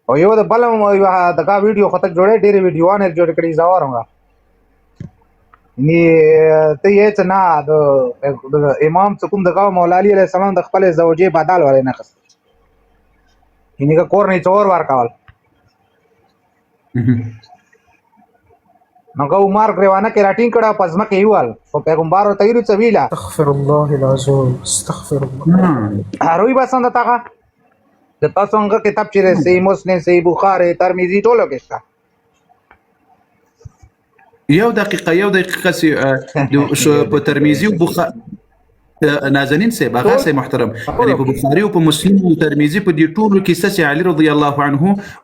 او یو د بل یو دغه ویډیو خو ته جوړې، ډېرې ویډیوانې جوړې کړې زوارم نی ته یې څه نه د امام څه کوم دغه مولا علی علیه السلام د خپل زوجې بدل ولې نه خست، یعنی که کور نه څور ور کول. نو که عمر ګریوانه کې راټینګ کړه په ځمکه یې ووهل، خو پیغمبر ورته ویلي څه ویله. استغفر الله العظیم، استغفر الله. روی به څنګه تاغه د تاسو هغه کتاب چې صحیح مسلم، صحیح بخاري، ترمذی ټولو کې شته. یو دقیقه، یو دقیقه. سی په ترمذی او بخاري، نازنین صاحب، هغه صاحب محترم، یعنی په بخاری او په مسلم او ترمذی په دې ټولو کې څه چې علي رضی الله عنه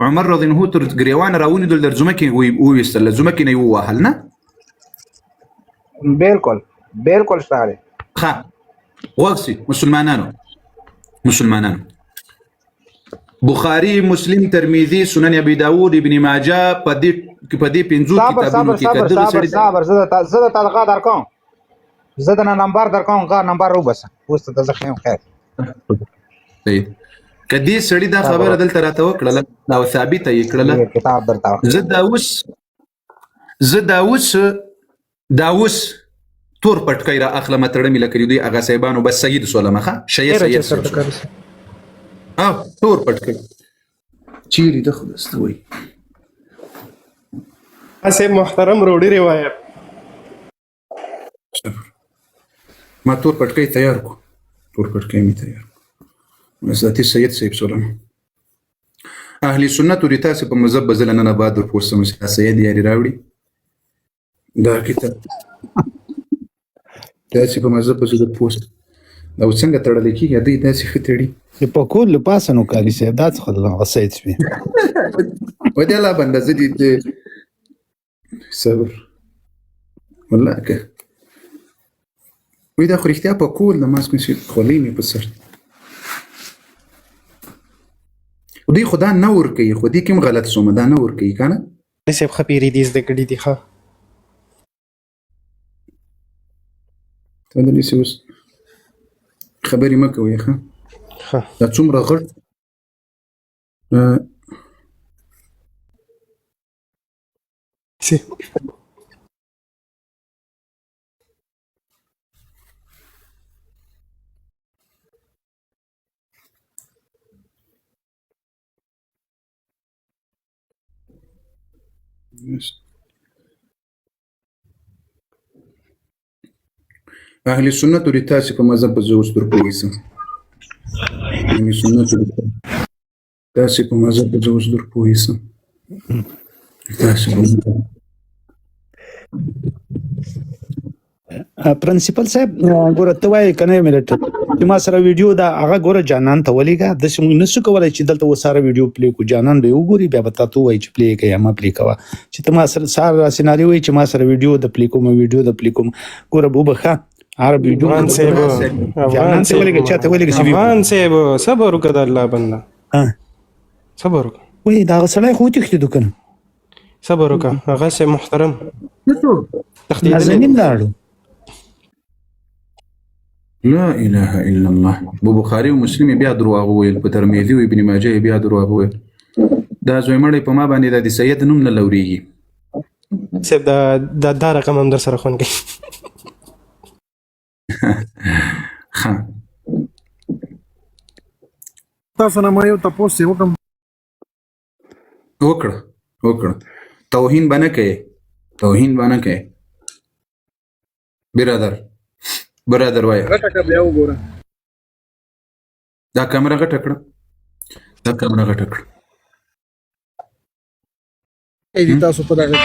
عمر رضی الله عنه تر ګریوان راونی دل در زمکه وویستل، زمکه نه ووهل نه؟ بالکل بالکل شته. ښه، غوږ مسلمانانو، مسلمانانو، بخاری، مسلم، ترمذی، سنن ابي داود، ابن ماجه، په دې پنځو کتابونو کې کدغه سړي، صبر، زه د تلغه درکوم، زه د نمبر درکوم، غا نمبر وبسه اوس ته زه خیم خیر. کدی سړی دا خبره دلته راته وکړله او ثابته یې کړله، کتاب درته زه دا اوس تور پټکی را اخلم، تړمې لکه دوی هغه صاحبانو، بس سید سولمه ښه شیه سید او تور پټکی چیرې د خدای وای. صاحب محترم، روډي روایت. ما تور پټکی تیار کو، تور پټکی می تیار کو، ذاتی سید صاحب سولم. اهل سنت وري تاسو په مذهب بزل نه بعد در پوسم سید یاري راوړي دا کتاب. تاسو په مذهب بزل در پوسټ دا څنګه تړل کیږي؟ دوی داسې ښه تړي. د پکول له پاسه نو کاری صاحب دا څه د سید سپي. و دې الله بنده، زه دې صبر والله که وی دا خو رښتیا په کول د ماسک نشي، خولۍ مې په سر. دوی خو دا نه ور کوي، خو دې کوم غلط سومه دا نه ور کوي کنه. صاحب ښه پیری دي زده کړي دي ښه. ته د نسی اوس خبرې مه کوئ ښه. ښه. دا څومره غټ سي اهل سنت وري تاسو په مذهب به زه اوس در پوه شم. اهل سنت وري تاسو په مذهب به زه اوس در پوه شم تاسو په مذهب. پرنسپل صاحب، ګوره ته وایې کنه یو منټ چې ما سره ویډیو دا هغه ګوره جانان ته ولېږه. داسې موږ نسو کولای چې دلته وساره ویډیو پلی کو، جانان به وګوري، بیا به تاسو وایي چې پلی کوي ما پلی کوه، چې ته ما سره سار راسې ناري وایي چې ما سره ویډیو د پلی کوم، ویډیو د پلی کوم. ګوره وبخه عرب ویډیو افغان صاحب، جانان افغان ته ولېږه، چاته ولېږه چې افغان صاحب، صبر وکړه د الله بنده. ها. صبر وکړه. وای دا سړی خو تښتېدو کنه. صبر وکړه، هغه صاحب محترم تښتېدلی. نازنین لاړو. لا اله الا الله. په بخاری او مسلم بیا درواغ وویل، په ترمذی او ابن ماجه بیا درواغ وویل. دا زوی مړی په ما باندې د سید نوم نه لوريږي. صاحب، دا رقم هم در سره خوند کوي. ښه. تاسو نه ما یو تپوس یې وکم. وکړه وکړه، توهین به نه کوي، توهین به نه کوي برادر، برادر وای. غټه که بیا وګوره. دا کمره غټه کړه، دا کمره غټه کړه. ای دي تاسو په دغه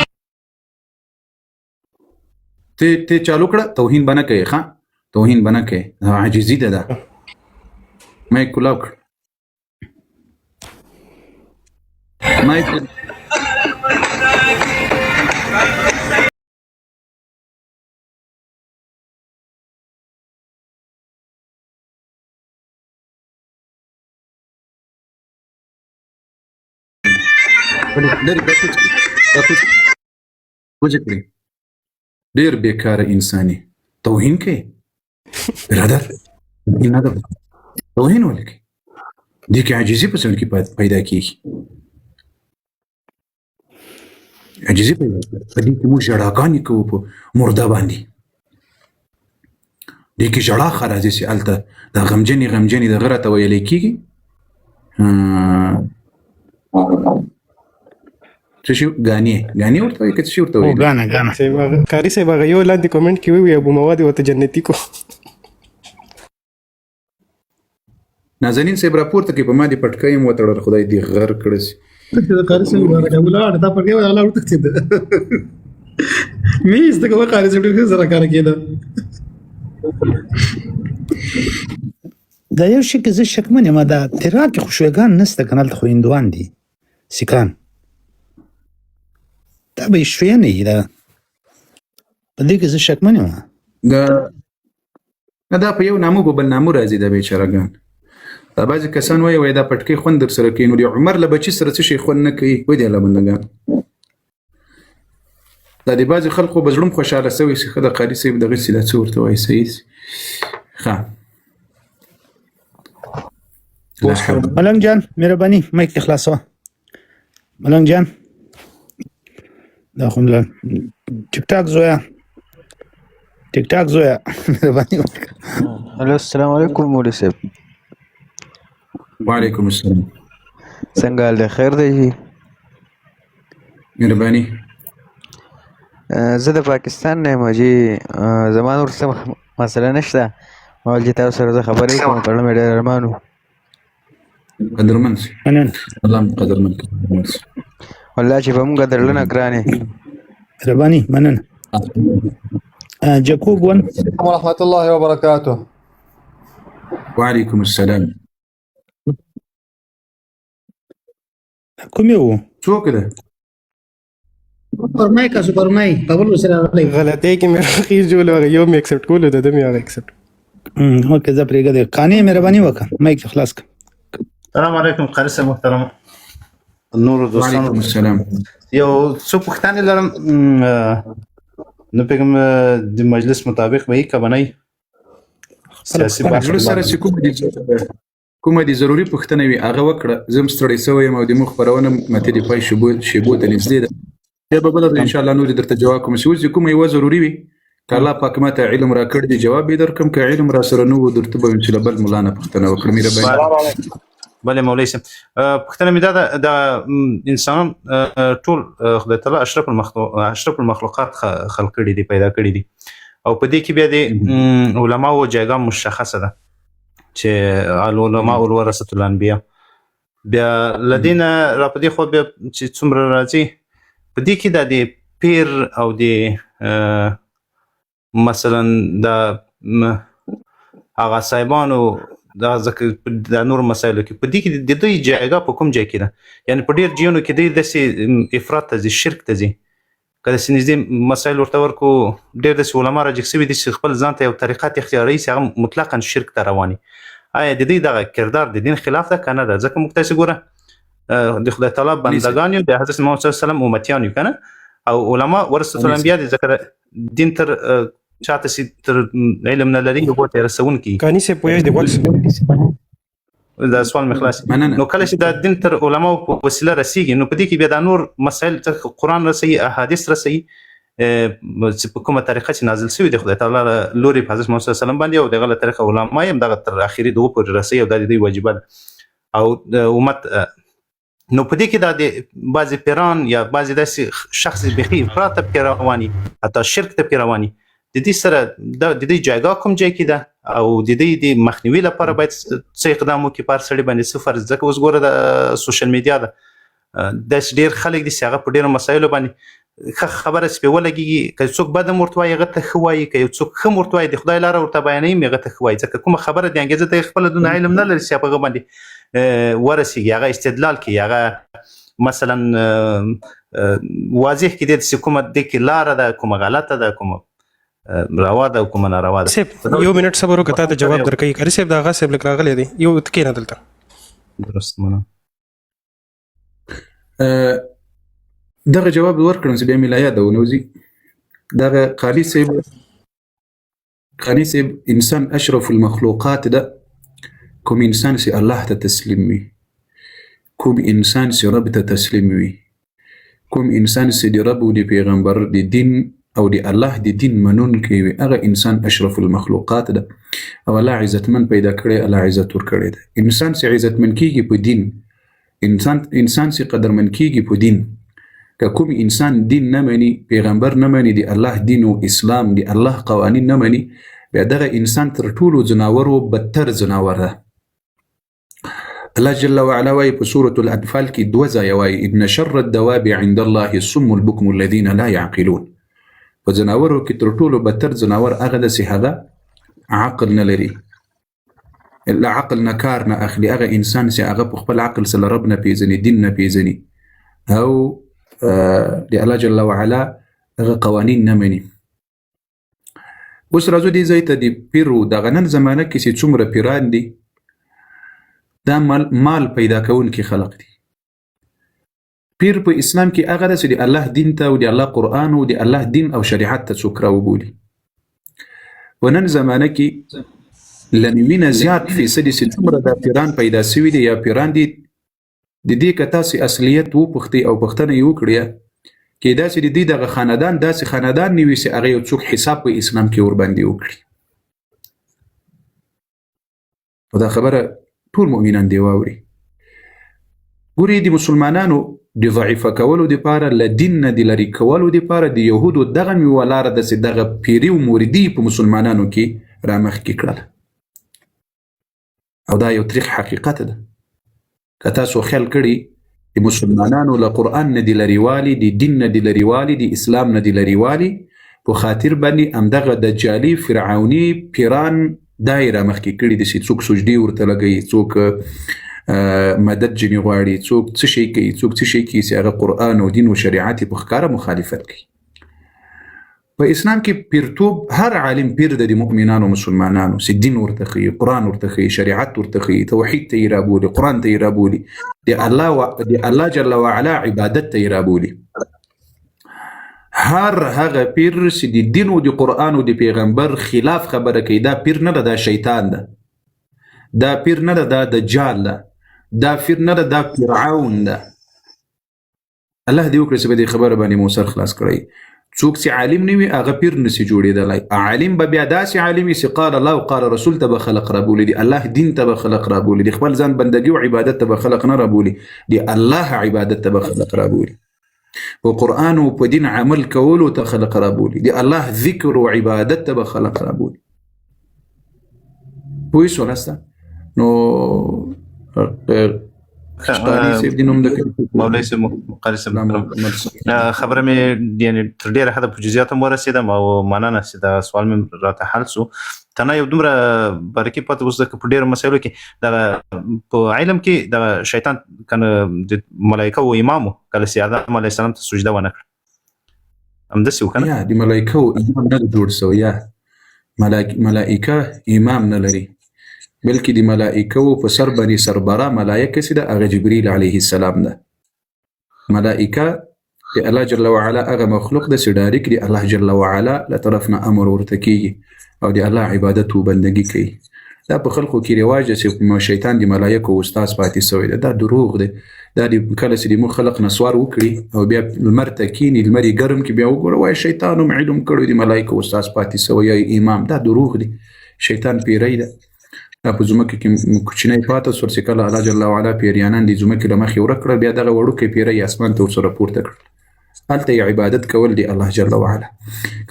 ته چالو کړه. توهین به نه کوي ښه، توهین به نه کوي، دا عاجزي ده. دا ما یې کولاو کړ، ما یې لري دا کوچ کړي، دا کوچ کوچ کړي. ډیر بیکاره انساني، توهین کوي برادر، توهین نه ده، توهین ولې کوي؟ دې کې عاجزي په سړي کې پیدا کیږي. عاجزي پیدا کړه. په دې کې موږ ژړاګانې کوو په مرده باندې، دې کې ژړا ښه راځي چې هلته دا غمجنې غمجنې دغه راته ویلی کېږي. څه شي ګانې ګانې ورته وایي که څه شي ورته او ویل؟ ګانه ګانه صاحب هغه قاري صاحب هغه یو لاندې کومنټ کې وی ابو مواد ورته جنتی کو. نازنین صاحب راپورته کې په ما دې پټکی هم وتړل، خدای دې غر کړه سي. چې د قاري صاحب ولاړ دا پرګې ولا وتښتېد، میز ته کوه قاري صاحب ډېر زره کار کېده. دا یو شي کې زه شکمن یم، دا تیرا کې خو شیعهګان نشته که نه، هلته خو هندوان دي سیکان، دا به یې شیعه نه وي، دا په دې کې زه شکمن یم. دا نه، دا په یو نامو په بل نامو راځي دا بیچارهګان. دا بعضې کسان وایي وایي دا پټکی خوند در سره کوي، نو د عمر له بچي سره څه شی خوند نه کوي؟ وای دی الله بندګان، دا د بعضې خلکو به زړه هم خوشحاله سوی سي، ښه د قاري صاحب دغه سي دا څه ورته وایي صحیح سي. ښه لا حول. ملنګ جان مهرباني مایک دې خلاصوه ملنګ جان. دا خو مله ټیک ټاک زویا، ټیک ټاک زویا مهرباني وکړه. الو السلام علیکم مولوی صاحب. وعلیکم السلام. څنګه حال دی؟ خیر دی جی؟ مهرباني. زه د پاکستان نه یم جی. زما نور څه مسله نشته، ما ویل چې تاسو سره زه خبرې کوم، په اړه مې ډېر ارمان و. قدرمن سي. مننه. الله مو قدرمن کړي، قدرمن سي. والله چې په موږ درلنه ګرانې. مهرباني مننه. جاکوب ون. ورحمة الله وبركاته. وعلیکم السلام. کوم یو؟ څوک ده؟ سپرمای کا سپرمای په بل سره راغلی. غلطۍ کې مې راخي جوړ هغه یو مې اکسپټ کولو د مې هغه اکسپټ. اوکې زه پرېږده دی. قانع مهرباني وکړه مایک دې خلاص کړه. السلام علیکم قاری صاحب محترم، نور دوستانو. وعلیکم السلام. یو څو پوښتنې لرم، نو پوهېږم د مجلس مطابق به یې که به نه وي. سیاسي بحث زړه سره چې کومه دي ضروري پوښتنه وي هغه وکړه. زه هم ستړی سوی یم او د مو خپرونه ماته د پای شیبو ته نږدې ده، بیا به بله ان شاء الله نورې درته جواب کوم. چې اوس دې کومه یوه ضروري وي، که الله پاک ماته علم راکړ دی جواب یې درکړم، که علم را سره نه و درته به وایم چې له بل ملا نه پوښتنه وکړم. مهرباني. بله مولوي صاحب، پوښتنه مې دا ده، دا انسانان ټول خدای تعالی اشرف المخلوقات خلق کړي دي، پیدا کړي دي، او په دې کې بیا د علماوو جایګاه مشخصه ده چې العلماء الورثة الانبیا. بیا له دې نه را په دې خوا بیا چې څومره راځي په دې کې دا د پیر او د مثلا د هغه صاحبانو دا ځکه د نور مسایلو کې په دې کې د دوی جایګاه په کوم ځای کې ده؟ یعنی په ډېر ځایونو کې دوی داسې افراط ته ځي، شرک ته ځي. که داسې نږدې مسایل ورته ورکو، ډېر داسې علما راجګ سوي دي چې خپل ځان ته یو طریقت اختیاروي چې هغه مطلقاً شرک ته رواني. آیا د دوی دغه کردار د دین خلاف ده که نه ده؟ ځکه موږ تاسې ګوره د خدای تعالی بندګان یو، د حضرت محمد صلی الله علیه وسلم امتیان یو که نه، او علما ورثة الانبیا دي، ځکه دین تر چاته چې تر علم نه لري هغو ته یې رسوونکي. قانع صاحب پوهېږې د وټس دا سوال مې خلاص. مننه. نو کله چې دا دین تر علماو په وسیله رسیږي، نو په دې کې بیا دا نور مسایل تر قرآن رسوي، احادیث رسوي، چې په کومه طریقه چې نازل سوي دي خدای تعالی له لوري په حضرت محمد صلی الله علیه وسلم باندې، او دغه له طریقه علما یې هم دغه تر اخري دغو پورې رسوي، او دا د دوی واجبه ده او د امت. نو په دې کې دا د بعضې پیران یا بعضې داسې شخص بیخي افراط ته پکې رواني، حتی شرک ته پکې رواني، د دې سره د دې جایګاه کوم ځای کې ده او د دې د مخنیوي لپاره باید څه اقدام وکړي په هر سړي باندې څه فرض؟ ځکه اوس ګوره د سوشل میډیا ده، داسې ډېر خلک دي چې هغه په ډېرو مسایلو باندې ښه خبره چې پرې ولګېږي، که څوک بد هم ورته وایي هغه ته ښه وایي، که یو څوک ښه هم ورته وایي د خدای لاره ورته بیانوي هم هغه ته ښه وایي، ځکه کومه خبره د انګېزه ته خپله دونه علم نه لري چې په هغه باندې ورسېږي، هغه استدلال کوي، هغه مثلا واضح کې دی چې کومه دې کې لاره ده، کومه غلطه ده، کومه روا ده او کومه ناروا ده. صاحب یو منټ صبر وکړه، تا ته جواب درکوي. قاري صاحب دا هغه صاحب لږ راغلی دی، یو ته کښېنه دلته. درست مننه. دغه جواب ورکړم چې بیا مې لا یاده ونه وځي. دغه قاري صاحب، قاري صاحب انسان اشرف المخلوقات ده، کوم انسان چې الله ته تسلیم وي، کوم انسان چې رب ته تسلیم وي، کوم انسان چې د رب او د پیغمبر د دین او د الله د دین منونکی وي، هغه انسان اشرف المخلوقات ده او الله عزتمن پیدا کړی، الله عزت ورکړی ده. انسان چې عزتمن کیږي په دین، انسان چې قدرمن کیږي په دین. که کوم انسان دین نه مني، پیغمبر نه مني، د الله دین او اسلام، د الله قوانین نه مني، بیا دغه انسان تر ټولو ځناورو بدتر ځناور ده. الله جل وعلا وايي په سورة الأنفال کې دوه ځایه وايي، ان شر الدواب عند الله الصم البكم الذين لا يعقلون. په ځناورو کې تر ټولو بدتر ځناور هغه ده چې هغه عقل نه لري، له عقل نه کار نه اخلي. هغه انسان چې هغه په خپل عقل سره رب نه پیژني، دین نه پیژني او د الله جل وعلا هغه قوانین نه مني. اوس راځو دې ځای ته، د پیرو دغه نن زمانه کې چې څومره پیران دي، دا مال پیدا کوونکي خلق دي. پیر په اسلام کې هغه ده چې د الله دین ته او د الله قرآن او د الله دین او شریعت ته څوک راوبولي. په نن زمانه کې له 90 نه زیات فیصدي چې څومره دا پیران پیدا سوي دي یا پیران دي، د دې که تاسې اصلیت وپوښتئ او پوښتنه یې وکړئ، کېدای شي د دوی دغه خاندان داسې خاندان نه وي چې هغه یو څوک حساب په اسلام کې ورباندې وکړي. او دا خبره ټول مؤمنان دی واوري. ګوري، د مسلمانانو د ضعیفه کولو دپاره، له دین نه د لرې کولو دپاره د یهودو دغه یوه لاره ده چې دغه پیري او موردي په مسلمانانو کې رامخکې کړله، او دا یو تریخ حقیقت ده. که تاسو خیال کړي، د مسلمانانو له قرآن نه د لرېوالي، د دین نه د لرېوالي، د اسلام نه د لرېوالي په خاطر باندې همدغه دجالي فرعوني پیران دا یې رامخکې کړي دي چې څوک سجدې ورته لګوي، څوک مدد ځینې غواړي، څوک څه شی کوي، څوک څه شی کوي، چې هغه قرآن او دین او شریعت یې په ښکاره مخالفت کوي. په اسلام کې پیرتوب هر عالم پیر ده د مؤمنانو مسلمانانو چې دین ورته ښيي، قرآن ورته ښيي، شریعت ورته ښيي، توحید ته یې رابولي، قرآن ته یې رابولي، د الله د الله جل وعلا عبادت ته یې رابولي. هر هغه پیر چې د دین او د قرآن او د پیغمبر خلاف خبره کوي، دا پیر نه ده، دا شیطان ده، دا پیر نه ده، دا دجال ده، دا پیر نه ده، دا فرعون ده. الله دې وکړي چې په دې خبره باندې مو سر خلاص کړی. څوک چې عالم نه وي هغه پیر نسی جوړېدلی. عالم به بیا داسې عالم وي چې قال الله او قال رسول ته به خلق رابولي، د الله دین ته به خلق رابولي، د خپل ځان بندګي او عبادت ته به خلق نه رابولي، د الله عبادت ته به خلق رابولي، په قرآن او په دین عمل کولو ته خلق رابولي، د الله ذکر او عبادت ته به خلق رابولي. پوه سولاست؟ نو قاري صاحب دې نوم د مولوي صاحب، قاري صاحب، خبره مې یعنی تر ډیره حده په جزئیاتو هم ورسېدم او مننه چې دا سوال مې راته حل سو. تنه یو دومره باریکي پاتې اوس ځکه په ډیرو مسایلو کې دغه په علم کې دغه شیطان کنه د ملایکه او امام و، کله چې آدم علیه السلام ته سجده ونه کړه، همداسې و کنه؟ یا د ملایکو امام نه جوړ سو، یا ملائکه امام نه لري، بلکې د ملائکو په سر باندې سربراه ملائکه چې ده هغه جبرئیل علیه السلام ده. ملائکه د الله جل وعلا هغه مخلوق ده چې ډایرک د الله جل وعلا له طرف نه امر ورته کیږي او د الله عبادت و بندګي کوي. دا په خلکو کې رواج دی چې شیطان د ملایکو استاد پاتې سوی دی، دا دروغ دی. دا د کله چې د موږ خلق نسوار وکړي او بیا لمر ته کینی، لمر یې ګرم کړي، بیا وګوره وایي شیطان هم علم کړی د ملایکو استاد پاتې سوی یا امام. دا دروغ دی، شیطان پیری ده. دا په ځمکه کې کوچنی پاته سول چې کله الله جل وعلا پیریانان د ځمکې له مخې ورک کړل، بیا دغه وړوکی پیری اسمان ته ورسره پورته کړل، هلته یې عبادت کول دی الله جل وعلا.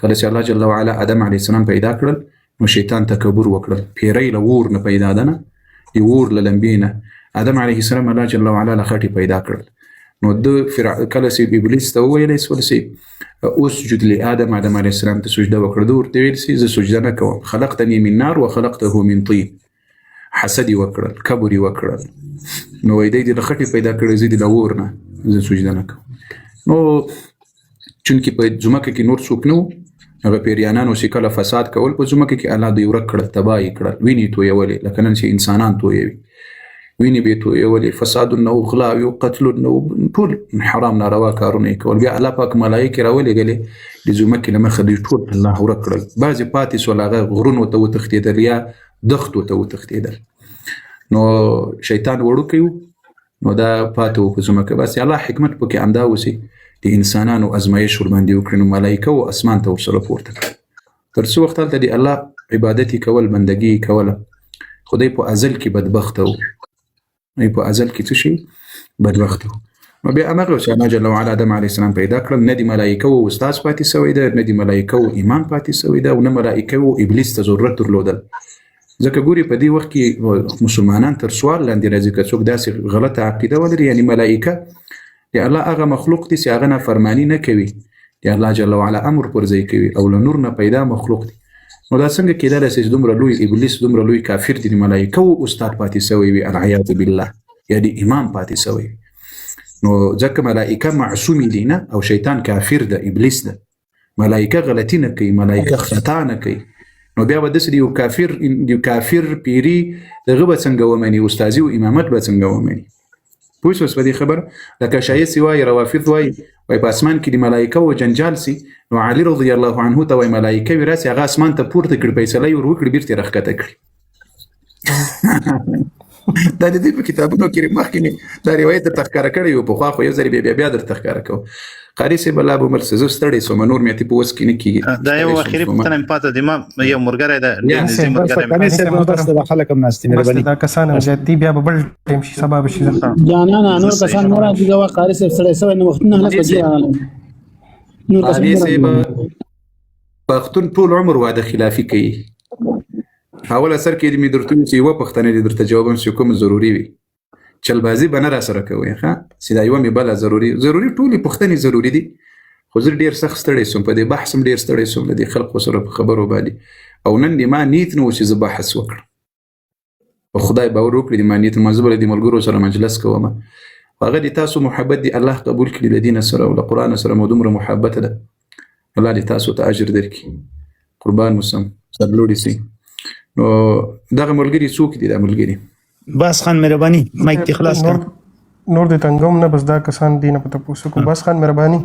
کله چې الله جل وعلا آدم علیه السلام پیدا کړل نو شیطان تکبر وکړل، پیری له اور نه پیدا ده، نه د اور له لمبې نه. آدم علیه السلام الله جل وعلا له خټې پیدا کړل. نو د کله چې ابلیس ته وویلی سول چې اسجد لآدم، آدم علیه السلام ته سجده وکړه، ده ورته ویل چې زه سجده نه کوم، خلقتني من نار وخلقته من طین. حسد یې وکړل، کبر یې وکړل، نو وایي دی دې له خټې پیدا کړی، زه دې له اور نه، زه سجده نه کوم. نو چونکې په ځمکه کې نور څوک نه وو، هغه پیریانانو چې کله فساد کول په ځمکه کې، الله دوی ورک کړل، تباه یې کړل، وینې یې تویولې، لکه نن چې انسانان تویوي، وینې به یې تویولې، فسادونه و، غلاوې و، قتلونه و، ټول حرام ناروا کارونه یې کول. بیا الله پاک ملایکې راولېږلې د ځمکې له مخه دوی ټول الله ورک کړل. بعضې پاتې سول، هغه غرونو ته وتښتېدل یا دښتو ته وتښتېدل. نو شیطان وړوکی و، نو دا پاتې و په ځمکه. بس الله حکمت پکې همدا و چې د د انسانانو ازمایش ورباندې وکړي، نو ملایکه و اسمان ته ورسره پورته کړ. تر څو وخت هلته د الله عبادت یې کول، بندګي یې کوله، خو دی په ازل کې بدبخته و. دی په ازل کې څه شي بدبخته و. نو بیا همغه و چې الله جل وعلا آدم علیه السلام پیدا کړل، نه د ملایکه و استاد پاتې سوی ده، نه د ملایکه و امام پاتې سوی ده، او نه ملایکه و ابلیس ته ضرورت درلودل. ځکه ګوري په دې وخت کې مسلمانان تر سوال لاندې راځي که څوک داسې غلطه عقیده ولري، یعنی ملایکه د الله هغه مخلوق دی چې هغه نافرمانی نه کوي، د الله جل وعلا امر پر ځای کوي او له نور نه پیدا مخلوق دی. نو دا څنګه کېدلی شي چې دومره لوی ابلیس، دومره لوی کافر دی، د ملایکه و استاد پاتې سوی وي، العیاذ بالله، یا د امام پاتې سوی وي. نو ځکه ملایکه معصومې دي نه، او شیطان کافر ده، ابلیس ده. ملایکه غلطي نه کوي، ملایکه خطا نه کوي. نو بیا به داسې د یو کافر، د یو کافر پیری دغه به څنګه ومني، استادي او امامت به څنګه ومني؟ پوه شوس په دې خبره؟ لکه شایع سي وایي، روافض وایي، وایي په اسمان کې د ملایکه و جنجال سي، نو علي رضی الله عنه ته وایي ملایکه وي راسي هغه اسمان ته پورته کړي، فیصله یې ور وکړي، بیرته یې راښکته کړي. دا د دې په کتابونو کې مخکې مې دا روایت درته ښکاره کړی و پخوا، خو یو ځل بیا بیا بیا درته ښکاره کوم. قاري صاحب الله به مل شه، زه ستړی سوم، نور مې په وس کې نه کېږي. دا یو اخري پوښتنه مې پاته دی، ما یو مرګری ده، ډېر نږدې ملګری مې. قاري صاحب بس دا خلک هم ناست دي، مهرباني. بس دا کسان هم زیات دي، بیا به بل ټایم شي، سبا به شي. جانانه نور کسان مه راځي، دا قاري صاحب ستړی سوی، نو وختونه هلک به ډېر راغلی. نور کسان قاري صاحب پښتون ټول عمر واده خلافي کوي. اول اثر کې مې درته وویل چې یوه پوښتنه دې درته جواب هم شي کوم ضروري وي، چلبازي به نه را سره کوئ ښه، چې دا یوه مې بله ضروري ضروري ټولې پوښتنې ضروري دي، خو زه ډېر سخت ستړی سوم په دې بحث، هم ډېر ستړی سوم له دې خلکو سره په خبرو باندې، او نن دې ما نیت نه و چې زه بحث وکړم، په خدای باور وکړي دې ما نیت ما، زه به له دې ملګرو سره مجلس کوم، هغه دې تاسو محبت دې الله قبول کړي، له دینه سره او له قرآن سره مو دومره محبت ده، الله دې تاسو ته اجر درکړي، قربان مو سم، سرلوړي سئ. نو دغه ملګري څوک دي؟ دا ملګري باز خان مهرباني، مایک دې خلاص کړه. نور دې تنګوم نه، بس دا کسان دي نه په تپوس وکړو. باز خان مهرباني.